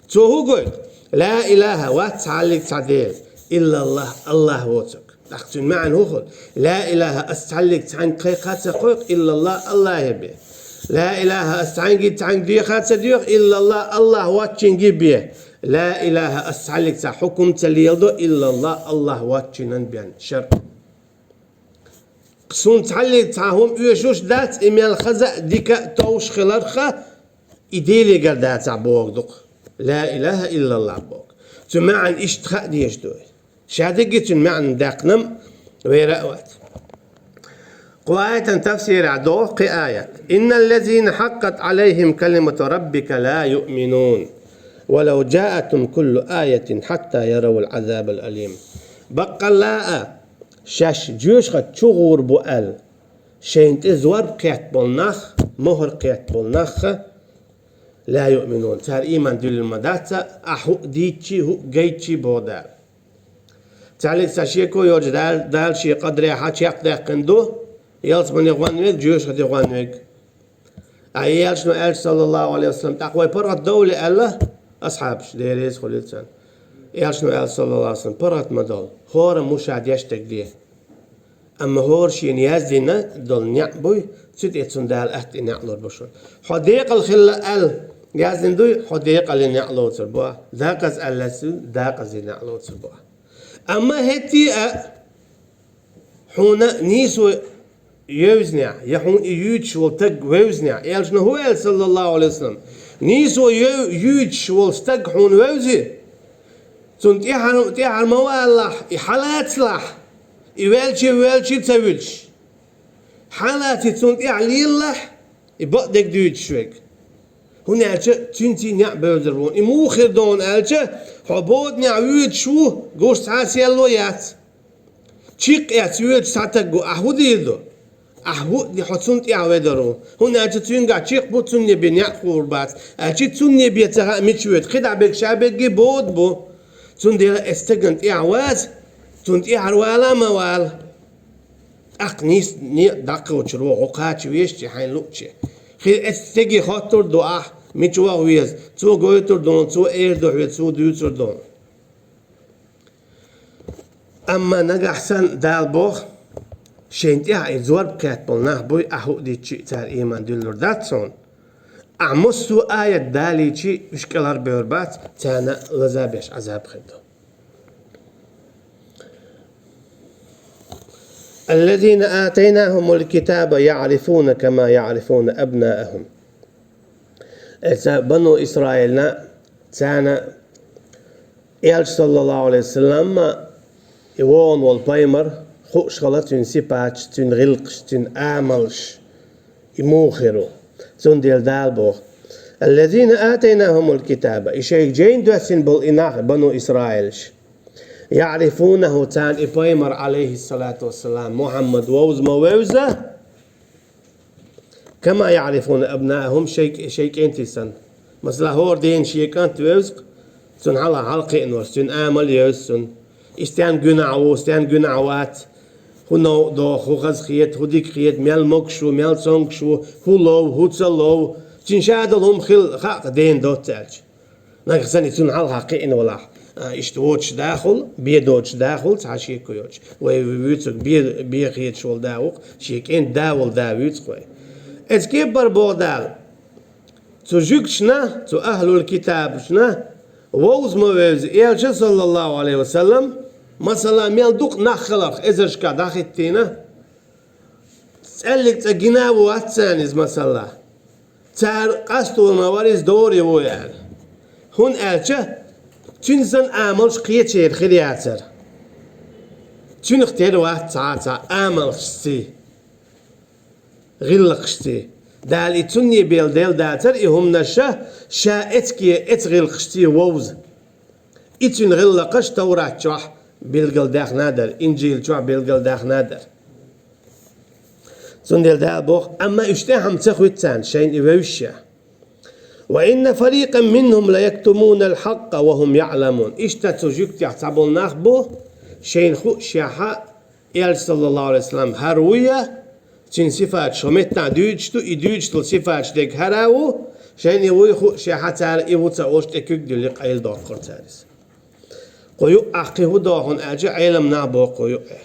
Цо хӀун гойту? Ла илаха, вац цхьаллиг цхьа Дела, иллаллах, Аллах воцург. ТӀаккха цуьнан маьӀна хӀун хуьлу? Ла илаха, ас цхьаллиг цхьаьнга кхайкха а ца кхойкху, иллаллах, Аллахе бен. Ла илаха, ас цхьаьнгге цхьаьнга деха а ца доьху, иллаллах, Аллах воцчуьнга бен. Ла илаха, ас цхьаллиг цхьа хьукум ца леладо, иллаллах, Аллах воцчуьнан бен. ШарӀ. Суна цхьаллиг цхьа хӀума оьшуш дац, и мел хаза а, дика а товш хиларх, и Делегара дацахь бохург ду-кх. Ла илаха иллаллах боху. Цу маьӀна иштта хаа дезаш ду вай. Ша дерриге цуьнан маьӀна даьккхина-м вер а вац. Кху аятан тафсирехь догӀу кхин аят: «Инналлазина хьаккъат Ӏалайхим калимату раббика ла юъминун, валав джаатхум куллу аятин хьатта яравул Ӏазабал алим». Баккъалла а, шаьш жоьжахати чу гӀур бу аьлла, шайна тӀе зорба кхетта болу нах, мухӀар кхетта болу нах, ла юъминун, цара ийман дуьллур ма дац, ахь хӀуъа дийцчи, хӀуъа гайтчи, боху Дала. Цхьаллиг цхьа шеко йоцуш Дала, Дала шен къадарехь чекхдаьккхина ду, ялсамане гӀон верг, жоьжахати гӀон верг. Ткъа и элчано аьлча, саллаллаху Ӏалайхи ва саллам, тӀаккха вай паргӀат довлий аьлла асхьабаш, Дела реза хуьлийла царна. Элчано аьлла, саллаллаху Ӏалайхи ва саллам, паргӀат ма довла, хӀора муша деш дерг де. Амма хӀора шена яздина долу неӀ буй, цу тӀе цунна Дала атта и неӀ лур бу шуна. Хьо декъала хилла аьлла яздина дуй, хьо декъале неӀ лоцур бу ахь. Декъаза аьлла, декъаза неӀ лоцур бу ахь. Амма хӀетте а хьуна нийсо евзинехь, я хьуна и юьйцуш волу стаг вевзинехь, элчано хӀун аьлла, саллаллаху Ӏалайхи ва саллам, нийсо ю-, юьйцуш волу стаг хьуна вевзи, цунна тӀаьхьар, тӀаьхьар ма валалахь, и хьалацалахь, и ваьлча, ваьлча ца вуьтуш. Хьалаций, цунна тӀаьхьа лелалахь, и бакъдерг дуьйцуш верг. ХӀунда аьлча цуьнций неӀ бевзар ву. И муха хир ду хьуна аьлча, хьо боданехь воьдуш ву, гуш цхьа а серло яц. Чекх эцна воьдуш цхьа стаг ву, ахь хӀун дийр ду? Ахь хӀуъа де, хьо цунна тӀаьхьа ведар ву. ХӀунда аьлча цуьнгахь чекх бу, цунна бен неӀ хуур бац. Аьлча цунна бен ца хаьа мича воьду. КхидӀа берг ша берриге бода бу. Цундела эцу стагана тӀаьхьа ваза, цунна тӀаьхьара вала а ма вала. ТӀаккха нийса некъ дӀакхочур ву, хьо кхача везачи, хьайна луъчи. Хи-, эцу стеге хоттур ду ахь, мича ваха веза, цо гойтур ду хьуна, цо эр ду хьоьга, цо дуьйцур ду хьуна. Амма нагахь санна Дала боху, шайна тӀехь и зорба кхетта болу нах буй, ахь хӀуъа дийцчи а цара ийман дуьллур дац хьуна. Ахь массо а аят далийчи, уьш кӀелхьарбевр бац, царна лаза беш Ӏазаб хир ду. الذين آتيناهم الكتاب يعرفونه كما يعرفون أبناءهم. Эца бану Исраилна, царна Элча, саллаллаху Ӏалайхи ва саллам, и вогӀун волу пайхамар хууш хилла цуьнан сипаташ, цуьнан гӀиллакхаш, цуьнан амалш, и муха хир ву. Цундела Дала боху: الذين آتيناهم الكتاب, и шайга жайна доьссина болу и нах, бану Исраилаш. يعرفونه, царна и пайхамар, عليه الصلاة والسلام, Мухьаммад вовза ма вевза, كما يعرفون أبناءهم, шай, шай кӀентий санна. Масала, хӀора дена шен кӀант вевза-кх, цунна хьалха хьалкхиъна волуш, цуьнан амал а евза цунна. И стенна гуьнахь ву, стенна гуьнахь вац, хӀун новкъа доху, хӀун хазахета, хӀун дика хета, мел могуш ву, мел цомгуш ву, хӀун лов, хӀун ца лов. Цуьнан ша долу хӀума хилла хаьа-кх, дена доцца аьлча. Нагахь санна и цунна хьалха кхиъна валахь, а, иштта воцуш дахула, бен доцуш дахула, цхьа шеко йоцуш. Вай вуьйцург бен, бен хеташ волу да ву-кх, шен кӀентан да волу да вуьйцу-кх вай. Эцу кепара боху Дала, цу жуьгташна, цу ахьлул-китабашна, вовза ма вевза Элча, саллаллаху Ӏалайхи ва саллам, масала, мел дукха нах хиларх эзаршкахь дӀахӀиттийна, цӀеллиг цӀа гина а вац царна иза, масала. Цара къасто ма вара иза дора ву аьлла. ХӀунда аьлча цуьнан санна амалш кхечеран хир яцара. Цуьнах тера вац цхьа а цхьа амалшций, гӀиллакхашций. Дала и цунна белла делла дацара и хӀуманаш, ша эцке, эцу гӀиллакхашций вовза. И цуьнан гӀиллакхаш Таврат чохь билгалдаьхна а дара, Инжил чохь билгалдаьхна а дара. Цундела Дала боху, амма уьш тӀаьхьа-м ца хуьтту царна, шайна и вевзаш. وإن فريقا منهم ليكتمون الحق وهم يعلمون. Иштта цу жуьгтех цхьа болу нах бу, шайна хуъушехь, Элча, саллаллаху Ӏалайхи ва саллам, хӀара вуй, цуьнан сифаташ хӀокху меттехь дуьйцуш ду, и дуьйцуш долу сифаташ дерг хӀара а ву, шайна и вуй хуъушехь, цара и ву ца олуш тӀе куьг а дуьллий, къайладоккхура цара иза. Кху юкъахь кхин хӀун до хьуна аьлча, Ӏелам нах боху кху юкъе.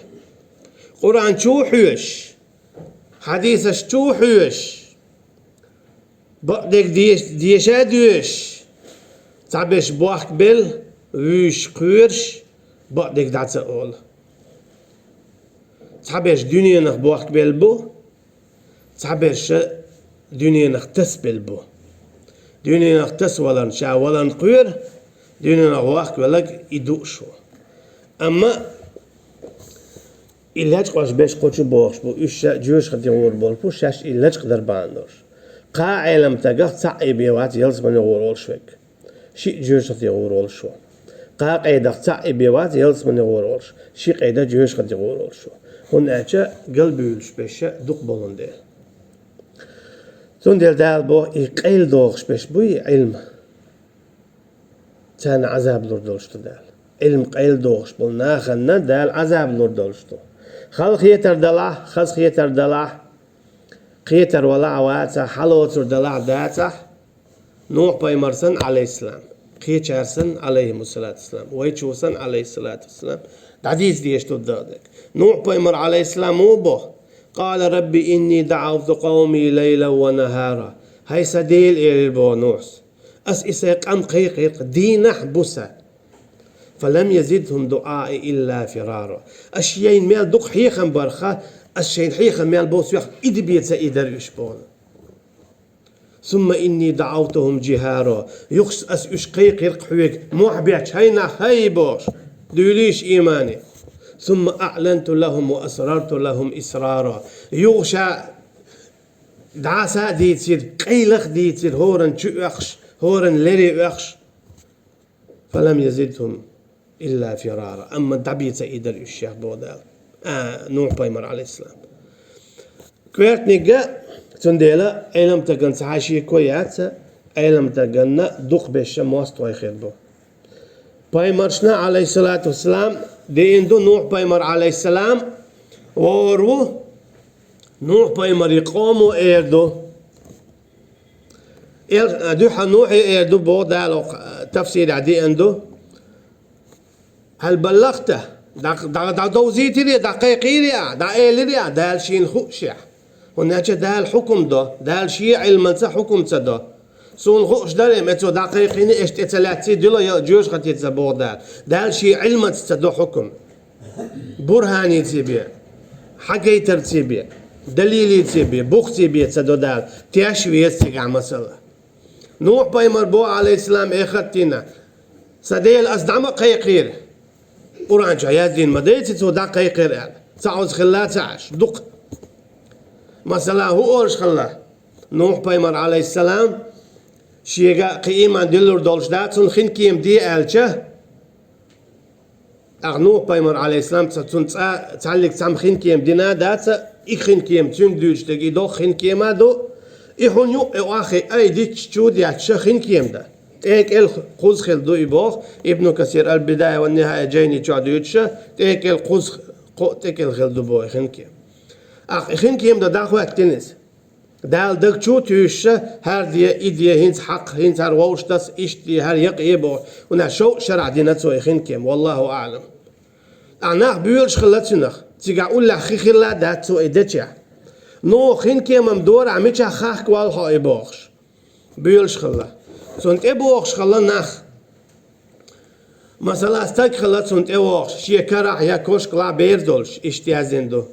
Къуръан чу а хьоьжуш, хьадисаш чу а хьоьжуш, бакъдерг деш-, деша а доьшуш, цхьаберш бохкабелла, вуьйш кхоьруш, бакъдерг дӀа ца олу. Цхьаберш дуьненах бохкабелла бу, цхьаберш дуьненах тасабелла бу. Дуьненах тасаваларна ша валарна кхоьру, дуьненах вохкавелларг и дууш ву. Амма и лечкъош берш кху чу бохуш бу, уьш ша жоьжахате гӀур болуш бу, шаьш и лечкъадар бахьана долуш. Кхаа Ӏеламстагах цхьаъ а бен вац ялсамане гӀур волуш верг. Шиъ жоьжахате гӀур волуш ву. Кхаа къайдах цхьаъ а бен вац ялсамане гӀур волуш, ши къайда жоьжахате гӀур волуш ву. ХӀунда аьлча галбуьйлуш берш дукха болун дела. Цундела Дала боху, и къайладохуш берш буй, Ӏилма. Царна Ӏазаб лур долуш ду Дала. Ӏилма къайладохуш болу нахана Дала Ӏазаб лур долуш ду. Халахетар далахь, хазахетар далахь, кхетар валахь а вацахь, хьалоцур далахь а дацахь, Нухь-пайхамар санна, Ӏалайхиссалам, кхечара санна, Ӏалайхимуссалату вассалам, вайчо санна, Ӏалайхиссалату вассалам, дӀадийца дезаш ду дагадерг. Нухь-пайхамар, Ӏалайхиссалам, муха боху: «قال رب إني دعوت قومي ليلا ونهارا». ХӀай сан Дела, элира боху Нухьас, ас и сайн къам кхайкхира-кх дийнахь а, буса. «فلم يزدهم دعائي إلا فرارا». Ас шайна мел дукха хьехам барх, ас шайна хьехам мел бовза, соьх идабе ца идара уьш боху. «ثم إني دعوتهم جهارا». Юхаш ас уьш кхайкхира-кх хьоьга, мохь бетташ, хӀай нах, хӀай бохуш, дуьйлийша иймане. «ثم أعلنت لهم وأسررت لهم إسرارا». Юха ша дӀаса а дийцира, къайлах а дийцира, хӀоранна чу оьхуш, хӀоранна лере оьхуш. «فلم يزدهم إلا فرارا». Амма дӀабе ца идара уьш шех, боху Дала. А, Нухь-пайхамар, Ӏалайхиссалам. Коьртаниг а, цундела Ӏеламстагана цхьа шеко яц, Ӏеламстагана дукха берш мостагӀий хир бу. Пайхамаршна, Ӏалайхиссалату вассалам, деана ду, Нухь-пайхамар, Ӏалайхиссалам, вогӀур ву, Нухь-пайхамаран къомо эр ду. Эл-, дуьххьара Нухье эр ду, боху Дала, окху тафсирехь деана ду. «هل بلغت؟» ДӀа-, дӀа-, дӀадовзийтирий, дӀакхайкхийрий ахь, дӀаэлирий ахь, Дала шена хуъушехь. ХӀунда аьлча Дала хьукум до, Дала шен Ӏилманца хьукум ца до. Суна хууш дара, эм, эцо дӀакхайкхийна, эш тӀе ца лаьцций, дуьла я жоьжахате ца боху Дала. Дала шен Ӏилманца ца до хьукум. БурхӀанеца бен, хьагайтарца бен, далилеца бен, бухца бен ца до Дала. Теш веза цигахь масала. Нухь-пайхамар боху, Ӏалайхиссалам, эххаттийна: «Сан Дела, ас дӀа ма кхайкхийра». Къуръан чохь яздина ма дайций цо дӀакхайкхийра аьлла. Ца Ӏуза хилла ца Ӏаш, дукха. Масала, хӀун олуш хилла? Нухь-пайхамар, Ӏалайхиссалам, шега кхин ийман диллур долуш да, цунна хинкема де аьлча, ТӀаккха Нухь-пайхамар, Ӏалайхиссалам, ца-, цунна цӀа-, цхьаллиг цхьамма хинкема дина дац, и хинкема, цуьнга дуьйцуш дерг, и доккха хинкема а ду, и хьуна юккъе охьахиъна, ай, дитташ чу а детташ хинкема дан. ТӀекӀел кхуза хилла ду и боху, Ибн Касир, Аль-Бидая ва Нихая жайни чохь дуьйцуш, тӀекӀел кхуза, кхо тӀекӀел хилла ду боху и хинкема. ТӀаккха и хинкема дан дӀахӀоьттина иза. Дала даг чу а туьйсуш, хӀара де, и де, хӀинца хьакха, хӀинца хӀара вовшах таса, иштта де, хӀара якъа е боху. ХӀунда аьлча шовзткъа шарахь дина цо и хинкема, валлаху аӀлам. Ткъа нах боьлуш хилла цуьнах, цигахь уллехь хи хилла а дац цо и дечехь. Нухь, хинкема-м дора ахь, мичахь хахка воллу хьо и бохуш. Боьлуш хилла. Цунна тӀебогӀуш хилла нах. Масала, стаг хилла цунна тӀевогӀуш, шен карахь я кошкалахь бер долуш, иштта яздина ду.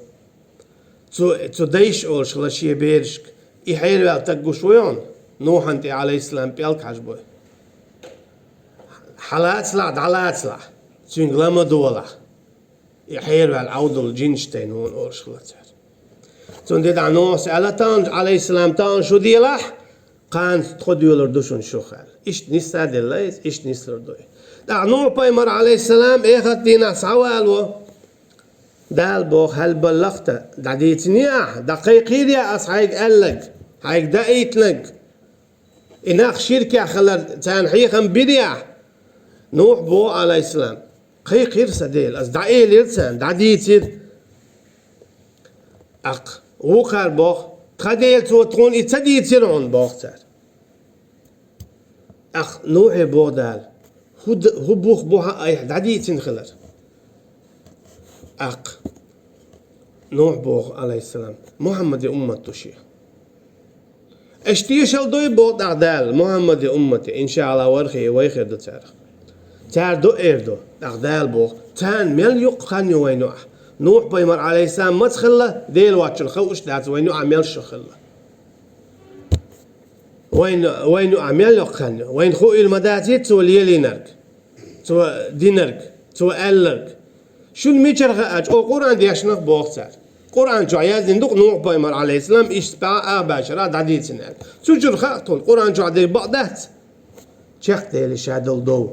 Цу, цу дайша олуш хилла шен берашка: «И хьераваьлла стаг гуш вуй хьуна, Нухьана тӀе, Ӏалайхиссалам, пӀелг хьажа бой. Хьалацалахь, дӀалацалахь, цуьнга ла ма долахь. И хьераваьлла Ӏовдал жинаш тайна хьуна», олуш хилла цара. Цундела Нухьас аьлла: «Тахана, Ӏалайхиссалам, тахана шу делахь, кхана тхо доьлур ду шуна шух», аьлла. Иштта нисса а делла иза, иштта нислур ду и. ТӀаккха Нухь-пайхамар, Ӏалайхиссалам, эхарт дийнахь схьавалаво. Дала боху: «Хьал баллахта, дӀадийцинний ахь, дӀакхайкхийрий ас хьайга аьлларг, хьайга даийтинарг? И нах ширкехь хилар, царна хьехам бирий ахь?» Нухь боху, Ӏалайхиссалам: «Кхайкхийра сан Дела, ас дӀаэлира царна, дӀадийцира». ТӀаккха вукхара боху: «Тхан Дела, цо тхуна и ца дийцира хьуна», боху цара. ТӀаккха Нухье боху Дала: «ХӀу д-, хӀун бух бу хьан айхьа дӀадийцина хилар?» ТӀаккха Нухь боху, Ӏалайхиссалам: «Мухьаммаде уммат ду шен». «Аша тешалла дуй?» боху тӀаккха Дала. «Мухьаммаде уммате, иншааллахӀ, вархӀе вай хир ду царах». Цара ду эр ду. ТӀаккха Дала боху: «Царна мел юккъе хан ю вайна юкъахь? Нухь-пайхамар, Ӏалайхиссалам, маца хилла, Дела воцчунна хууш дац вайна юкъахь мел шо хилла. Вайна, вайна юкъахь мел йоккха хан ю? Вайна хуийла ма даций цо лелийнарг, цо динарг, цо аьлларг? Шуна мичара хаьа?» Оха Къуръан дешнах боху цара. Къуръан чохь яздина ду-кх Нухь-пайхамар, Ӏалайхиссалам, иштта бӀе а бӀе шарахь дӀадийцина аьлла. Цу чуьра хаьа тхуна, Къуръан чохь дерг бакъ дац? Чекхдели ша долу дов.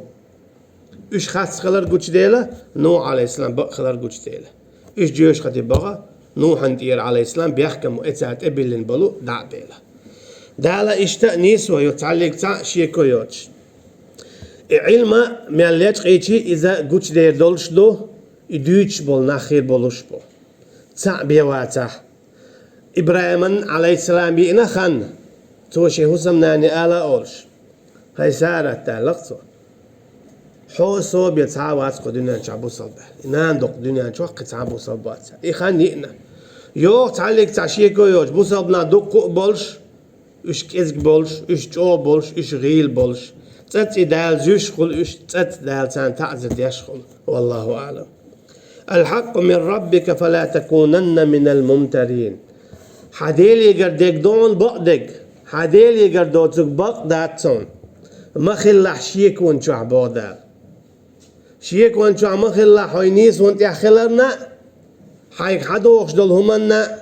Уьш харц хилар гучудела, Нухь, Ӏалайхиссалам, бакъ хилар гучудела. Уьш жоьжахати бахьа, Нухьан тӀера, Ӏалайхиссалам, бехкам бу, и цара тӀебиллина болу дӀа а бела. Дала иштта а нийсо ю, цхьаллиг цхьаъ шеко йоцуш. И Ӏилма мел лечкъийчи, иза гучудер долуш ду, и дуьйцуш болу нах хир болуш бу. Цхьаъ бен вацахь. ИбрахӀиман, Ӏалайхиссалам, йиъна хан, цо шен хӀусамнане ала а олуш: «ХӀай Сарат, — аьлла-кх цо, — хьо а, со а бен цхьа а вац кху дуьнен чохь бусалба», — аьлла. И нана доккху дуьнен чохь кхин цхьа а бусалба вац. И хан йиъна. Йоху цхьаллиг цхьа шеко йоцуш, бусалба нах дуккха а болуш, уьш кӀезиг болуш, уьш чӀогӀа болуш, уьш гӀийла болуш. ЦӀацӀи Дала зуьйш хуьлу уьш, цӀацӀи Дала царна таӀзар деш хуьлу. Валлаху аълам. «Аль-хьакъу мин раббика, фала такунанна минал мумтарин». Хьан Делегара дерг ду хьуна бакъдерг. Хьан Делегара доцург бакъ дац хьуна. Ма хилалахь шекон чохь, боху Дала. Шекон чохь ма хилалахь хьо нийсонан тӀехь хиларна а, хьайга хьан дохуш долу хӀуманна а,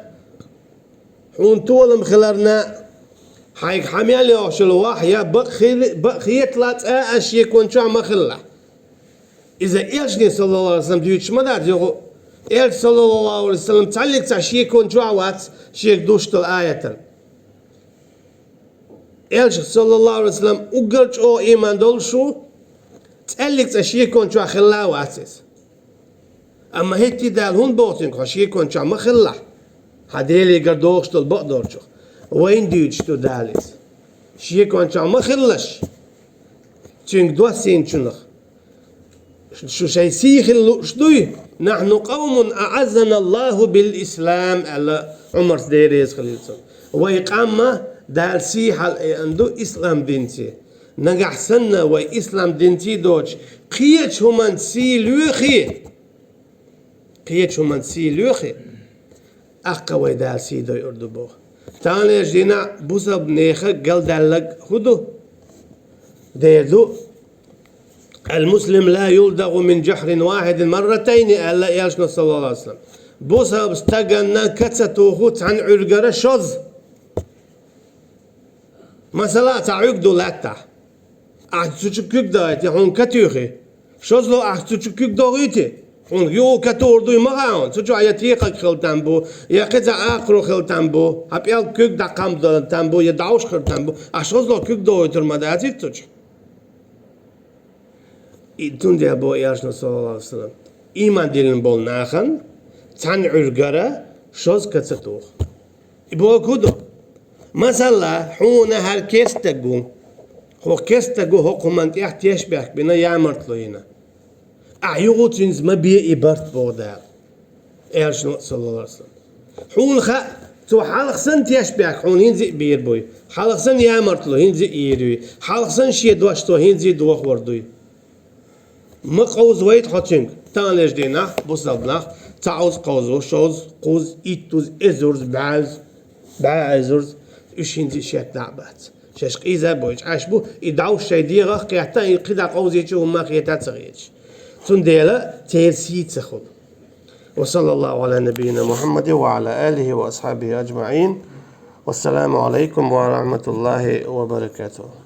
хьуна толам хиларна а, хьайга хьан мел йохуш йолу вахь я бакъ хили-, бакъ хеталахь цкъа а шекон чохь ма хилалахь. Иза элчане, саллаллаху алейхи ва саллям, дуьйцуш ма дац юха. Элча, саллаллаху алейхи ва саллям, цхьаллиг цхьа шекон чохь вац шега дуьйцуш долу аятан. Элча, саллаллаху алейхи ва саллям, уггар чӀогӀа ийман долуш ву, цхьаллиг цхьа шекон чохь хилла а вац иза. Амма хӀетте Дала хӀунда боху цуьнга, хьо шекон чохь ма хилалахь, хьан Делегара дохуш долу бакъдолчух? Вайна дуьйцуш ду Дала иза. Шекон чохь ма хилалаш цуьнга доссийначунах. Шу шайн сий хила лууш дуй? «Нахьну къавмун аӀаззаналлаху бил ислам», аьлла Ӏумарца, Дела реза хилийла цунна. Вай къам а Дала сий хьалаайина ду ислам динца. Нагахь санна вай ислам динца доцуш, кхечу хӀуманца сий лоьхий, кхечу хӀуманца сий лоьхий, тӀаккха вай Дала сий дойур ду боху. Таханлерчу дийнахь бусалба нехан галдаьлларг хӀун ду? Дера ду: «Аль-муслим ла юлдагӀу мин жахьрин вахьидин марратайни», аьлла элчано, саллаллаху алейхи ва саллям. Бусалба стаганна ка ца туху цхьана Ӏуьргара шозза. Масала, цхьа Ӏуьрг ду лаьттахь. Ахь цу чу куьг дахийти, хьуна ка туьйхи. ШозлагӀа ахь цу чу куьг дохийти, Хьуна юха катур дуй ма хаьа, цу чохь я текхаг хила там бу, я кхин цхьа акхару хила там бу, хьан пӀелг куьг дӀакхам дан там бу, я дӀовш хила там бу, аш хозло куьг дойтур ма дац цу чохь. И цундела бо Элчано, саллаллаху алейхи ва саллям, иман диллина болу нахана цхьана Ӏуьргара шозза ка ца туху. И боху ду. Масала, хьуна хӀара керстаг ву. Хьо керстаг ву хӀокху хӀуманна тӀехь тешбехк бина, ямартло йина. Ахьа юха цуьнца ма бе и барт боху Дала. Элчано, саллаллаху алейхи ва саллям. Хьуна хаьа, цо хьалха санна тешбехк хьуна хӀинца а бийр буй. Хьалха санна ямартло хӀинца а йийр юй. Хьалха санна шен дош цо хӀинца а дохор дуй. Ма къовзавайта хьо цуьнга, таханлерчу дийнахь, бусалба нах, цхьаъуза кховзо, шовза, кхузза, иттуза, эзарза, бӀаьзза, бӀе эзарза, уьш хӀинца а шек дӀа а бац. Шаьш къийза а бойчу Ӏаш бу, и дӀовш шайн дегӀах кхетта, и кхидӀа къовзийча хӀумма хета а ца хеташ. Цундела церан сий ца хуьлу. Ва саллаллаху Ӏала набийина Мухьаммадин ва Ӏала алихи ва асхьабихи аджмаӀин. Вассаламу Ӏалайкум ва рахьматуллахи ва баракатуху.